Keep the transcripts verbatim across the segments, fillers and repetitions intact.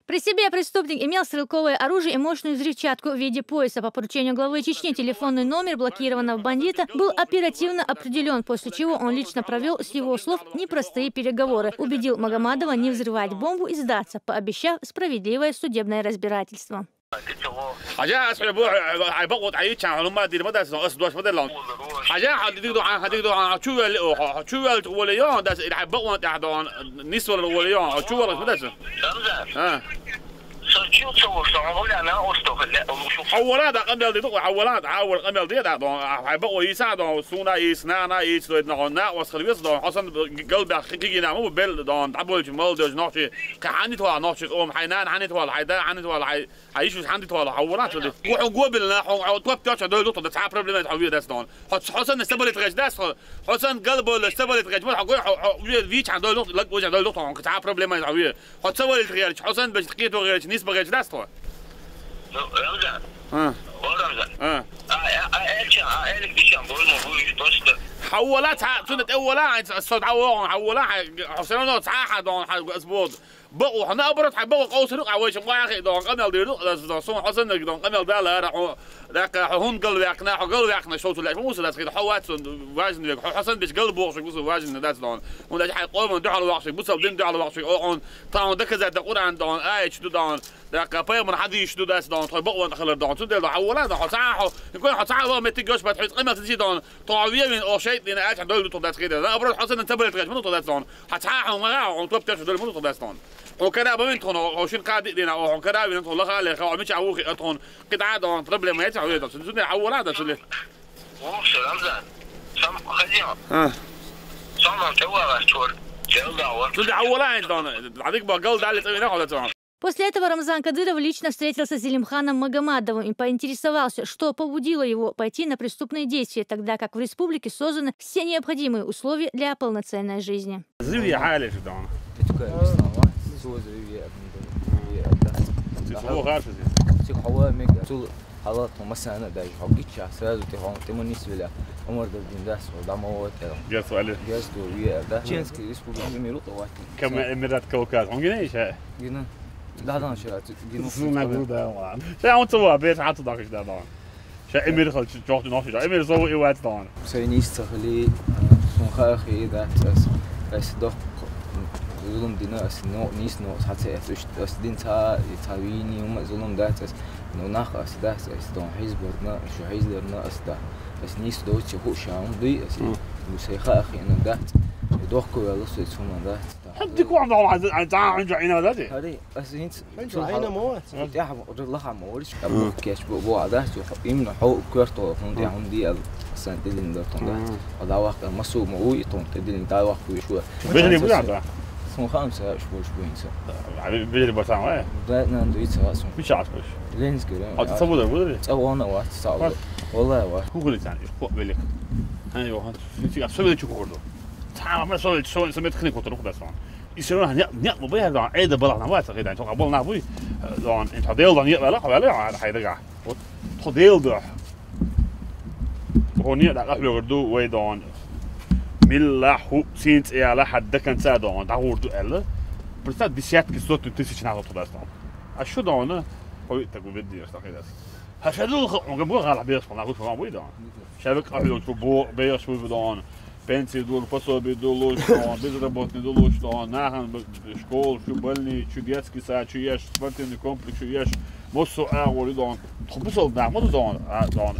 При себе преступник имел стрелковое оружие и мощную взрывчатку в виде пояса. По поручению главы Чечни телефонный номер блокированного бандита был оперативно определен, после чего он лично провел, с его слов, непростые переговоры. Убедил Магомадова не взрывать бомбу и сдаться, пообещав справедливое судебное разбирательство. Хьажа, ас хьо бу, хьай бакъо тӀаийча, хьо нума дийр ма дац, ас дош ма делла. Хьажа, хьо диг ду, хьо диг ду, хьо чу вел, хьо чу вел воле йо, дас ир хьай бакъо тӀехь дон, нис вал воле йо, хьо чу вал ма дац. А. Со чу ца вошта, хьо вала на осто хле, улушу. Хьо вала да къамел ди ду, хьо вала да, хьо вала къамел ди да дон, хьай бакъо йиса дон, суна йис, нана йис, дойд на, на вас хал вес дон, хьо сан гал бах хи гина му бел дон, даболч мал дож нохчи, ка ханит ва нохчи, ом хьай нан ханит ва, хьай да ханит ва, хьай Хьай йиш хьанди твала, хьо вала цули. Гу хьо гобилна, хьо хьо топ тёча дой луто, да ца проблема хьо вир дас дон. Хьо хьо сан стабилит гэж дас хьо. Хьо сан гал бол стабилит гэж, хьо гой хьо хьо вир вич хьо дой луто, лаг гожа дой луто, ца проблема хьо вир. Хьо ца валит гэж, хьо сан беш кето гэж, нис багэж дас хьо. Ну, Рамзан. А. О, Рамзан. А. А, а, а, элча, а, элик дишан, бой мо, бой, просто. Хьо вала ца, цуна те вала, ай, со да вон, хьо вала, хьо всё равно ца ха дон, хьо асбод. Бакъо хьона оборот, хьай бакъо къовсару, а вайша бахи дон, къамел диру, дас дон, сон хьо сан дон, къамел дала, ара хьо, дакъа хьо хун гал вякна, хьо гал вякна, шо цулай, муса дас хид, хьо ват сон, важный век, хьо хьо сан беш гал бохшик, муса важный дас дон. Хьо даш хьай къоман духал вахшик, муса дин духал вахшик, о, он, та хьо даказа да Къуръан дон, ай чу дон, дакъа пайгамбар хадиш ду дас дон, хьо бакъо халар дон, цу дел дон, хьо вала дон, хьо ца хьо, ин кой хьо ца вала мети гош бат, хьо къамел зи дон, то виявин, о, шайтан, ай чу дой луто дас хид, да, оборот, хьо сан табалет гаш, муну то дас дон, хьо ца хьо, ма, хьо, топ тёча дой, муну то дас дон. Хьо кара бавин тхона, хьо шин къади дина, хьо кара вин тхона, лаха леха, хьо мича вухи тхона, къида дон, проблема яц, хьо дон, цуни хьо вала да цули. О, всё, Рамзан. Сам хозяин. А. Сам нам чего ваш чёрт? Чего да, вот. Цули хьо вала ин дон, адик ба гал дали цавина хьо дон. После этого Рамзан Кадыров лично встретился с Зелимханом Магомадовым и поинтересовался, что побудило его пойти на преступные действия, тогда как в республике созданы все необходимые условия для полноценной жизни. Зив я хьале шу дон. Тетка бислама, соза вия, вия, да. Цу хо гаш зи. Цу хава мег, цу хала то масана даже, хо гича, сразу те хо, те мунис виля, Умар да дин дас, да мавот, да. Герс вали. Герс до вия, да. Чеченская республика миру то вати. Кам Эмират Кавказ, он гине иша? Гина. Да, да, ша, гина. Суна гуда ва. Ша он цо бер хату да гиш да дон. Ша эмир хал чохти нохти да. Эмир зову и вац дон. Сай нис цахли, сун хахи да цас. Ас дох зулум дина ас но нис но саце ас уш ас дин ца и ца вини ума зулум да цас. Но нах ас да цас дон хизборна, шу хизлерна ас да. Ас нис до чи ху шаун дуй ас. Сай хахи на да. Дох ку вела сой цума да. Хадди ку ам дон ай за ай за ай за ина да. Хари ас нис Хьо мо? ТӀехьа лаха ма вариш, кеш бу бу ада, цу именно хьо кверто хун де хун ди ал сан тидин дор тон да. Ада вах масу ма у и тон тидин да вах ку шу. Бежли бу да. Сун хам са шу шу инса. Али бежли басан ва. Да нан ду ица сун. Мича аш бу. Ленинский район. А ты свобода будешь? Ца вона ва ца. Вала ва. Кугулицан, иш по велик. Хан йо хан. Син особенно чу кугурду. Тамам особенно особенно самет хни котор худасан. И всё равно не не мы бы я да, эда была на вас, когда только был на вы, он это дел да не вела, вела, а хайдага. Вот то дел да. Хони да ах лёгор ду вай дон. Милла ху син цяла хадда кан ца дон, да гурду эл. Просто десятки, сотни тысяч на тот даст. А что дон? Ой, так вы видите, что это. Хашадул хо, он габу гала бес, он габу гала бу дон. Шавик ах лёгор бу бес бу дон. Пенсия дул, пособие дулуш тон, безработный дулуш тон, нахан школ, шу больницу, шу детский сад, шу еш, спортивный комплекс, шу еш, мосо агури дон. Тхо бусал нах ма дон, а дон.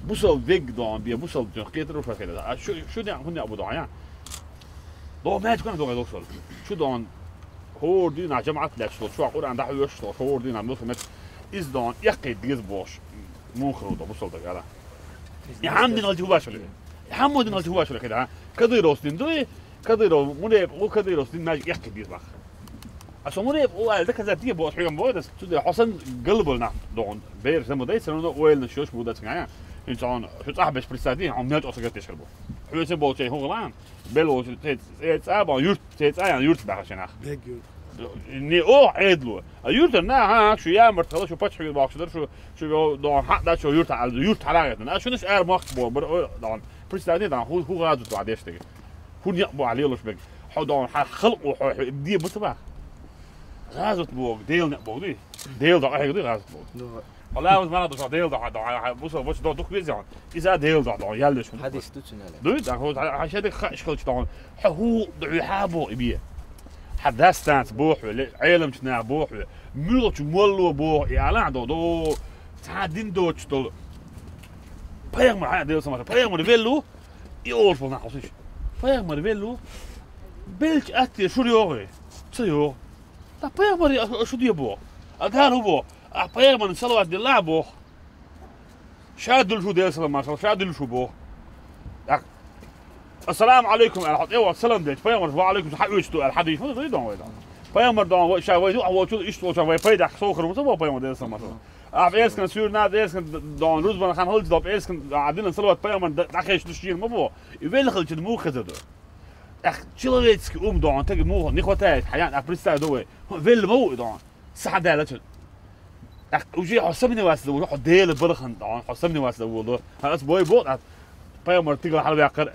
Бусал вег дон, бе бусал дон, кетру факеда. А шу шу ден хун абу дон, я. До меч кон дон доксол. Шу дон. Хор дин а жамаат леч, шу Къуръан да хвеш, шу хор дин а мусмет. Из дон, якки диз бош. Мун хру до бусал да гала. Я хам дин алти хубаш. Хьаммудин алти хубаш ракеда. Кадыров дин дуй, Кадыров, муне, у Кадыров дин наж якки дир бах. А со муне, у аль да каза дир бо хигам бо да. Цу де Хасан гал бол на дон. Бер заму дай, всё равно уэль на шош бу да цгая. Инсан шу цах беш представь, он мят оса гатеш бу. Хуйсе бол чей хуглан. Бел ол те те ца бо юрт, те ца юрт бахашена. Бегю. Не о эдлу. А юрт на ха шу я мартала шу пач хуй бахшдар шу шу дон ха да шу юрт ал юрт харагатна. А шу наш ар махт бо бир о дон. Представь, дон ху ху гаду то адештеге. Хун я бу алилуш бек. Хо дон ха халкъу хо ди бутба. ГӀазот боху, Делан некъ боху, дуй? Делан докъа хьегна дуй ГӀазот боху? Ду. Хьо ла вац мара ду, хьо Делан докъа, хьо, хьо, хьо, бусалба вац, докъа дукха веза хьо. Иза Делан докъа, докъа, ял деш хӀума. Хьадис ду цуьнан аьлла. Дуй, да, хьо, хьо, хьо шадерг хаа хилча докъа, хьо хӀу ду хьа боху и бе. Хьан дас-нанас боху хьо, ле, Ӏеламчу наха боху хьо, муьлхачу молло боху и алахь до, до, цхьа дин доцуш долу. Пайхамар, хьан Делан самаша, пайхамар веллу, и олуш болу нах хьо сиш. Пайхамар веллу, белча атте шура йогӀу, ца йогӀу. Ткъа пайхамаре а шу де боху? А Дала хӀу боху? А пайхамарна салават делла а боху? Ша дуьллуш ву Делан салам маршалла, ша дуьллуш ву боху. ТӀаккха: «Ассаламу алейкум», аьлла, хьо тӀе вахча салам делча, пайхамарша: «Ва алейкум», хьан оьцуш ду аьлла, хьадийш ма ду, дуй дон вай дон? Пайхамар дон вай, ша вай ду, а волчул иштта волчу вай пайдах сов хир ву ца боху пайхамар Делан салам маршалла. Ахьа пӀераскан суьйранна, пӀераскан дон рузбан хан хилча дон, пӀераскан а динан салават пайхамарна дӀахезаш ду шена ма боху. И велла хилча муха хезар ду? ТӀаккха человеческий ум дон, тега муха не хватает, хьан ян, а представь ду вай. Велла ма ву и дон. Са хьан даьлла цуьнан. ТӀаккха уже хьо сомневаться дан волу, хьо Делан балхана дон, хьо сомневаться дан волу. Хьан ас бой боху, а пайхамар тигала хьалаваьккхар.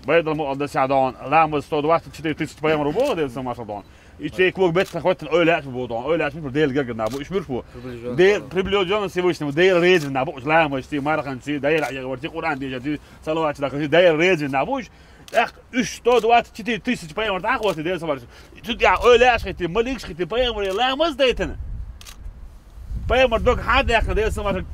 Байдал мукъаддас дон, ламаз сто двадцать четыре тысячи пайхамар боху Делан салам маршалла дон. И чей ког беттан хветтан ойла яц бу дон, ойла яц муьрш Делан гергара нах бу, иш муьрш бу. Приближённый. Дел, приближённый Всевышнему, Дела реза нах бу, уж ламазчий, марханчий, Дела хьехаварчий, Къуръан дешарчий, салават дахарчий, Дела реза нах бу уж. ТӀаккха уьш сто двадцать четыре тысячи пайхамар тӀаккха хӀоттий Делан салам маршалла. Цу тӀехь ойла яц хиттий, маликаш хиттий, пайхамаре ламаз дайтина. Пайхамар дог хьан даьккхина Делан салам маршалла.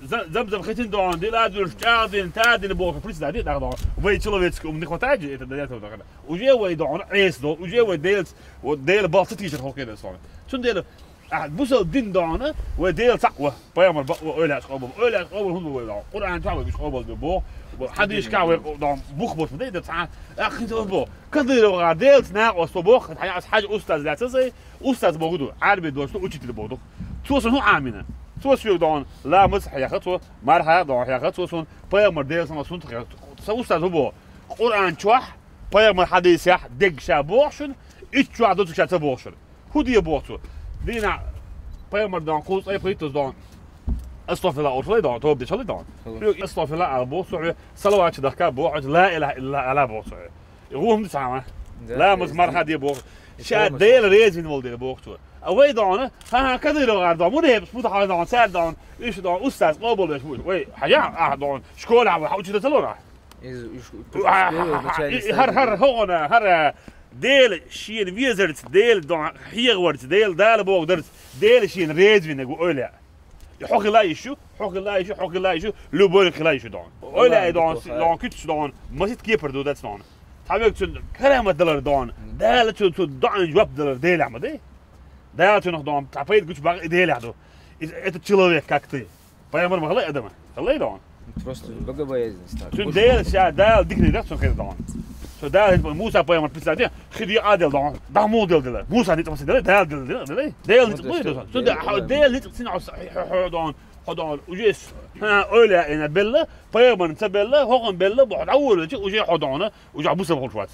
Зам-, зам-зам хитин дон, дила а дуьллуш, чӀагӀдина, тадина боху, представь, дон. Вай человеческий ум не хватает же, это до этого дон. Уже вай дон, эс дон, уже вай Делаца, вот Дела балха ца тийшар хӀокху хенан сон. Цундела, а, бусалба дин дон, вай Дела цхьаъ ва, пайхамар бакъ ва, ойла яц къобал, ойла яц къобал хӀунда вай дон? Къуръан чохь вай уьш къобал бе боху, хьадийш кахь вай дон, бух боцу ма дай, дан цхьа, а, хин ца боху. Кадыров гӀа Делаца накъост ва боху, хьан ас хьаьжа устаз лаьцна сай, устаз боху ду, Ӏарби дош ду, учитель боху ду. Цо сан хӀун Ӏамина? Цо соьга дон, ламаз хьеха, цо марха дон хьеха, цо сон пайхамар Делан салам маршалла сунтах хьеха. Сан устаз хӀун боху? Къуръан чохь, пайхамар хьадисехь дегга ша боху шуна, итт чохь доцург ша ца боху шуна. ХӀун де боху цо? Дийнахь пайхамар дон кхузткъе пхийттаза дон. Астагфируллах олуш хилай дон, тоба деш хилай дон. Хилла. Астагфируллах ала боху цо хьоьга, салават чу дахка боху хьоьга, ла илаха иллаллах ала боху цо хьоьга. И гӀо хӀума ду цхьа ма? Да, ламаз, марха де боху. Ша Дела реза вина волу дела боху цо. А вай дон, хьан-хьан Кадыров гӀар дон, муна хӀепаш, муна хьан дон, цара дон, уьш дон, устаз къобал веш ву. Вай, хьан яхьа, ахьа дон, школехь вай, хьан учитель ца лора? Иза уьш, уьш, уьш, уьш, уьш, хӀара, хӀара, хӀокхуна, хӀара, Дела шена везарца, Дела дон хьехаварца, Дела Дала боху дарца, Дела шена реза винарг ву ойла яа. И хьо хила йиш ю, хьо хила йиш ю, хьо хила йиш ю, любой хила йиш ю дон. Ойла яа дон, дон куьцаш дон, масит кепар ду дац дон. Цхьа вега цуьнан карамат далар дон, Дала цу, цу доӀан жоп далар Делехь ма дай. Дала цунах дон, цхьа пайда гучу бакъ и Делехь ду. Иза, этот человек, как ты. Пайхамар ма хилла адам. Хилла дон. Просто богобоязненность так. Цуьнан Дела ша Дала дикане дац цунна хир дон. Цу Дала хӀинца Муса пайхамар писате, хи декъа а дела дон. Дахмул дела дела. Муса ницкъ ма ца дела, Дала дела дела, дела. Дела ницкъ ма дела. Цуьнан Дела, хьо Дела ницкъ цина хьо, хьо, хьо дон. Хьо дон. Уже с-, хьан ойла яа белла, пайхамарна ца белла, хӀокхун белла, боху дӀаволавелча, уже хьо дон. Уже хьо бусалба хуьлуш вац.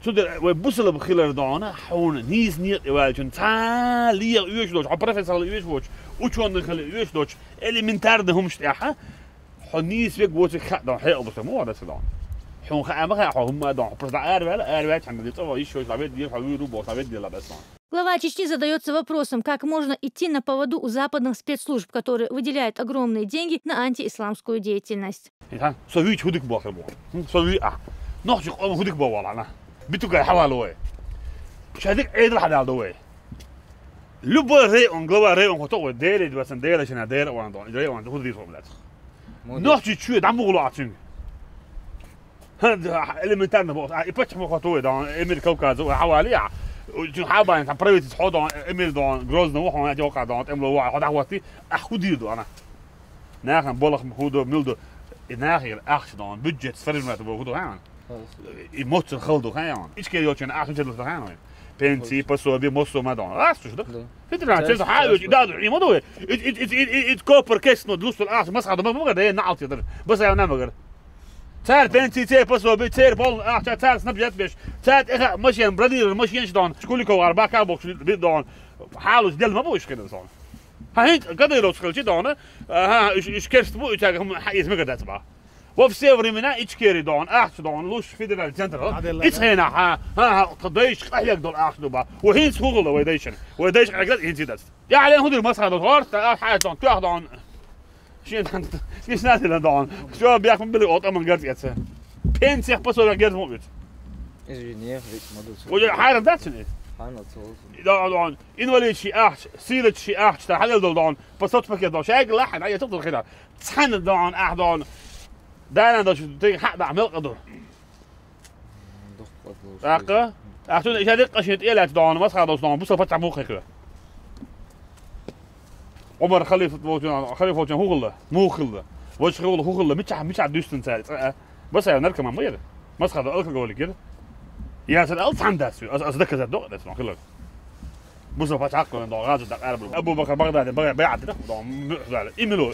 Цундела вай бусалба хилар дона, хьуна нийса некъа тӀе ваьллачун цхьа леха оьшуш доцу, хьо профессор хила оьшуш воцу, учёный хила оьшуш доцу, элементарный хӀуманаш тӀехь, хьо нийса вег воцург хаа дона, хьекъал бу сан, ма вара аса дона. Хьуна хаа ма хаьа, хьо хӀумма а дона, хьо просто дӀа араваьлла, араваьлча хьан де цӀа ван, йиш йоцуш дӀа ведда, хьо вуьйр ву бохуш дӀа ведда, дела бес дона. Глава Чечни задаётся вопросом, как можно идти на поводу у западных спецслужб, которые выделяют огромные деньги на антиисламскую деятельность. Итан, со вича хӀу дика бохур бу. Хм, со ви а. Нохчи къом хӀу дика боху валана. Битугай хьавалу вай. Ша дика Ӏедал хьадал ду вай. Любой район, глава район хото вай. Дела дивасан, Дела шина, Дела ван дон. Дела ван хӀу дийс хӀу лац. Молодец. Нохчи чуье дӀамугълу а цуьнга. Ха, да, элементарно боху. А, и паччахь ма хото вай дон, эмир Кавказа, вай хьавали а. Цуьнга хьабайн, там правительство хьо дон, эмир дон, Грозного хьо, я дёка дон, тӀемло вай, хьо дӀахӀотти, а хӀу дийр ду ана. Нахана болх ма хӀу ду, мил ду. И нахера ахча дон, бюджет сформировать боху ду, хан. И моццар хала ду, хан. Ичкер йолчун ахча чедалаш ду, хан. Пенсии, пособие, моссо ма дон. Раз туш ду. Да. Федерация, часть, хьа, часть, и да, и ма ду. И, и, и, и, и, и копар кесно, длустал ахча, масхада ма, ма, да, на алти дар. Баса я на магар. Цар пенсии, цер пособие, цер пол ахча, цар снабжать беш. Цар тӀеха машин, бронированный машин дон. Куликов арбака бокс бит дон. Хьалуш дел ма бу иш кедан сон. Хьан хӀинца Кадыровс хилчи дона? Аха, уьш, уьш керст бу, уьцаьрга хӀума хьаэца мегар дац баха. Во все времена Ичкери дон, ахча дон, луш федеральный центр. Ицхена, ха, ха, ха, та дайш къахьег дол ахча дуба. Во хинц хугла вай дайшин. Вай дайш къагла хинц дац. Я ален худир масха дол, хорта, а, ха, дон, тюах дон. Шин, не знаю, дон. Всё, бяхман били от аман гарц яца. Пенсия по сорок гарц мовит. Извини, ведь мадуц. Уже хайран дацини? Хайран дацини. Дон, дон. Инвалид ши ахч, сирот ши ахч, та халал дол дон. По соцпакет дон. Шайг ла, хана, я тот хина. Цхан дон, ах дон. Дайна дон, ты ха да мел къаду. Дохло. Аха. Ахтун иша дик къашин тӀелат дон, масха дос дон, буса пача мухе кё. Умар халиф волчун, халиф волчун хугла, мухла. Воч хугла, хугла, мича, мича дюстин цай. Баса я наркоман мэр. Масха да алкоголик гир. Я сар ал цандас, аз, аз доказать док, дас махло. Буса пача хаккон дон, газу да арбу. Абу Бакр Багдади, бага, бага, да, дон, мухла. Имило.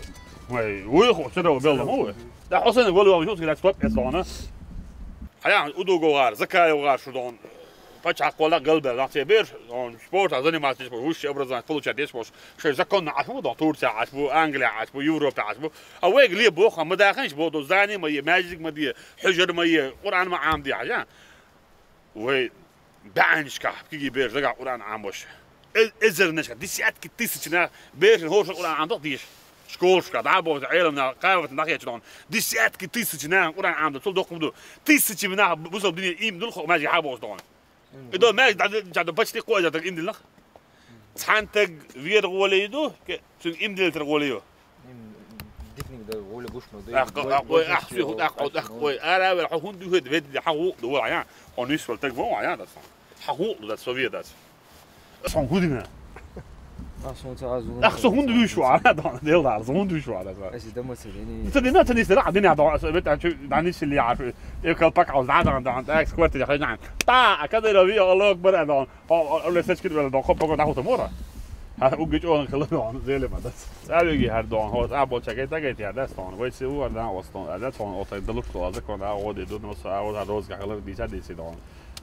Вай, уй, хо, сера бел, мо. Да Хусейн голова, шо, сера стоп, эс дона. Хая, удугогар, закаевгар, шо дон. Пача хаккола галбе, да, те бер, он спорт, а заниматься, высшее образование получать, деш, шо законно ашбу, дон, Турция ашбу, Англия ашбу, Европа ашбу. А вай гли бо, ха, мадаханш бо, до здание мои, маджик мои, хужар мои, Куран ма амди, а, я. Вай, баншка, киги бер, зага Куран амбош. Э-, эзернешка, десятки тысяч на, бер, хорша Куран амдо диш. Школшка, да, бо, элемна, кават, нахечдон. Десятки тысяч на, Куран амдо, тул докумду. Тысячи мина, бусал дуния им дул, хо, маджи хабос дон. Идо маджи, да, да, да, почти кой, да, так им дил нах. Цхьантаг вер гъоле иду, ке, цун имдилтар гъоле ю. Им дикниг да гъоле гуш ма ду. Ах, ах, ой, ах, суху, ах, ах, ой, ара вер, хун ду хед, вед, ха гу, ду, ва, я. Он ис вал таг ва, я, да. Ха гу, да, совет, да. Сон гудина. Ах, сон ца азу. Ах, сон гунду шу, а, да, дел да, сон гунду шу, а, да. Эси да ма ца дени. Ца дена, ца не сера, а дена, да, совет, а чу, да, не сели, а, э, колпак, а, да, да, да, да, экскорт, я, да. Та, а когда я вижу, Аллах Акбар, а, да. О, о, о, лесечки вела дон, хоппа гон ахута мора. Ха, угги чон хила дон, зеле ма дас. Авиги хар дон, хос, а бол чагай тагай тя дас дон. Вай си уар дан ос дон, а дас дон, отай далук то, а закон, а оди дун, ос, а ода розга хила диса диси дон.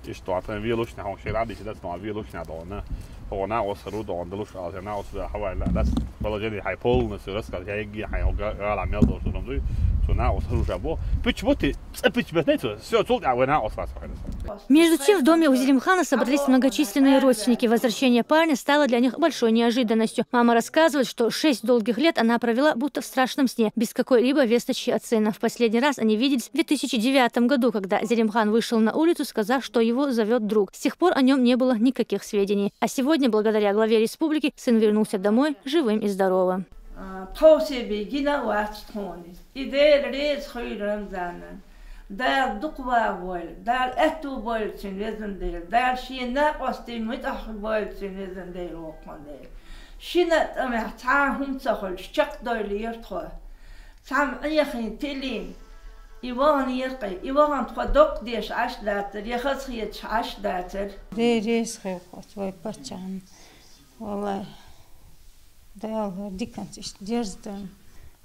Ишто, а тан вилуш на, хон шера диси дас дон, вилуш на дон, на. Хона ос ру дон, далуш, а на ос, а хавай ла дас. Положение хай полностью рассказать, я иги хай, га, гала мел дон, су дон, дуй. Су на ос ру жабо. Почему ты Цепи тебе, знаете, всё, цул, а вы на ос вас. Между тем, в доме у Зелимхана собрались многочисленные родственники. Возвращение парня стало для них большой неожиданностью. Мама рассказывает, что шесть долгих лет она провела будто в страшном сне, без какой-либо весточки от сына. В последний раз они виделись в две тысячи девятом году, когда Зелимхан вышел на улицу, сказав, что его зовет друг. С тех пор о нём не было никаких сведений. А сегодня, благодаря главе республики, сын вернулся домой живым и здоровым. А, тховсебе гина вац тхони. И Дела реза хуй Рамзанан. Дала дукха вагӀа войла, Дала аьтту бойла цуьнан, везан Дела, Дала шен накъостий муьтӀахь бойла цуьнан, везан Дела, воккхан Дела. Шина тӀамехь цхьа а хӀума ца хуьлуш, чекхдойла яра тхо. Цхьамма Ӏехийна, тилийна, и вахана яра кхин, и вахана тхо доккха деш Ӏаш дацара, я хазахеташ Ӏаш дацара. Дела реза хуьлда оцу вай паччахьна. Валлай, Дала хӀара диканца иштта дерзадойла,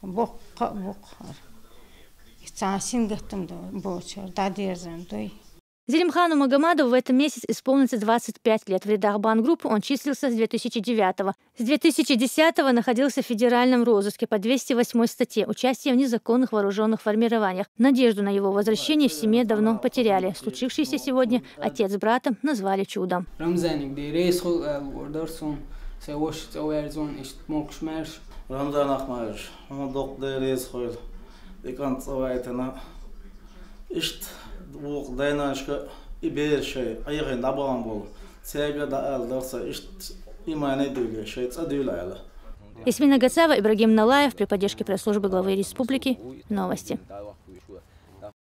боккха а боккха хӀара. И цхьа сингаттам до-, боцуш хӀара дӀадерзан дуй. Зелимхану Магомадову в этом месяце исполнится двадцать пять лет. В рядах банд-группы он числился с две тысячи девятого. С две тысячи десятого находился в федеральном розыске по двести восьмой статье «Участие в незаконных вооружённых формированиях». Надежду на его возвращение в семье давно потеряли. Случившееся сегодня отец с братом назвали чудом. Рамзаниг Дела реза хуьлда аьлла луур дара суна, сайн ваша цӀа верза ван иштта мокхаш маьрша. Рамзан Ахмадович, хьуна доккха Дела реза хуьлда, и кӀант цӀа вайтина. Иштта вукху дай-нанашка и бераш шайн Ӏехийна дӀабахана болу, цаьрга а дӀаала дара сан, иштта имане а дуьйлий, шайн цӀа дуьйла аьлла. Ясмина Гацаева, Ибрагим Налаев, при поддержке пресс-службы главы республики. Новости.